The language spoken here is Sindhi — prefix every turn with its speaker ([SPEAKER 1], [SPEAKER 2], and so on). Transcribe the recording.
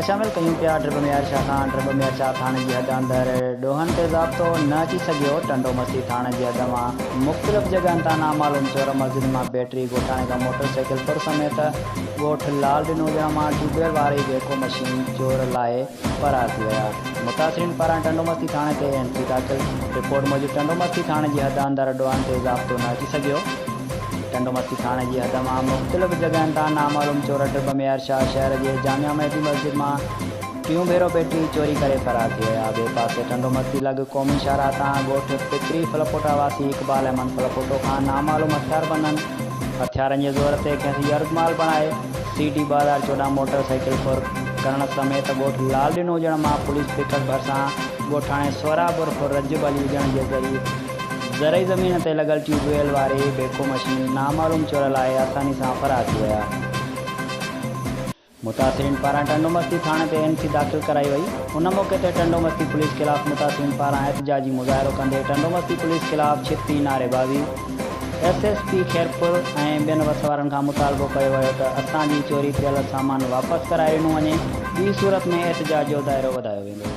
[SPEAKER 1] خبر شامل ڪيون پيا ڊرٻ ميار شاهه کان ڊرٻ ميار شاهه ٿاڻي جي حد اندر ڏوهن تي ضابطو نه اچي سگهيو ٽنڊو مستي ٿاڻي جي حد مان مختلف جڳهن تان نامعلوم چور مسجد مان بيٽري ڳوٺاڻي کان موٽر سائيڪل ڦر سميت ڳوٺ لال ڏنو وڄڻ مان ٽيوب ويل واري ويڪو مشين چور لاهي فرار ٿي ويا متاثرين پاران ٽنڊو مستي ٿاڻي تي اين سي داخل رپورٽ موجب ٽنڊو مستي ٿاڻي جي حد اندر ڏوهن تي ضابطو نه اچي سگهيو. ٽنڊو مستي ٿاڻي جي حد مان مختلف جڳهن تان نامعلوم چور ڊرٻ ميار شاهه شهر جي جامع مهدي مسجد مان ٽيون ڀيرو بيٽري چوري ڪري فرار ٿي ويا. ٻئي پاسي ٽنڊو مستي لڳ قومي شاهراهه تان ڳوٺ پڪري ڦلپوٽا واسي اقبال احمد ڦلپوٽو کان نامعلوم هٿياربندن هٿيارن جي زور تي کيس يرغمال بڻائي سي ڊي 2014 موٽر سائيڪل ڦر ڪرڻ سميت ڳوٺ لال ڏنو اجڻ مان پوليس پڪ اپ ڀرسان ڳوٺاڻي سهراب عرف رجب علي اجڻ جي ذريعي زرعي زمين تي لڳل ٽيوب ويل واري بيڪو مشين نامعلوم چور لاء آساني سان فرار ٿي ويا. متاثرين پاران ٽنڊومستي ٿاڻي تي اين سي داخل ڪرائي وئي. ان موقعي تي ٽنڊومستي پوليس خلاف متاثرين پاران احتجاجي مظاهرو ڪندي ٽنڊومستي پوليس خلاف ڇتي نعريبازي، ايس ايس پي خيرپور ۽ ٻين وس وارن کان مطالبو ڪيو ويو ته اسان جي چوري ٿيل سامان واپس ڪرائي ڏنو وڃي ٻي صورت ۾ احتجاج جو دائرو وڌايو ويندو.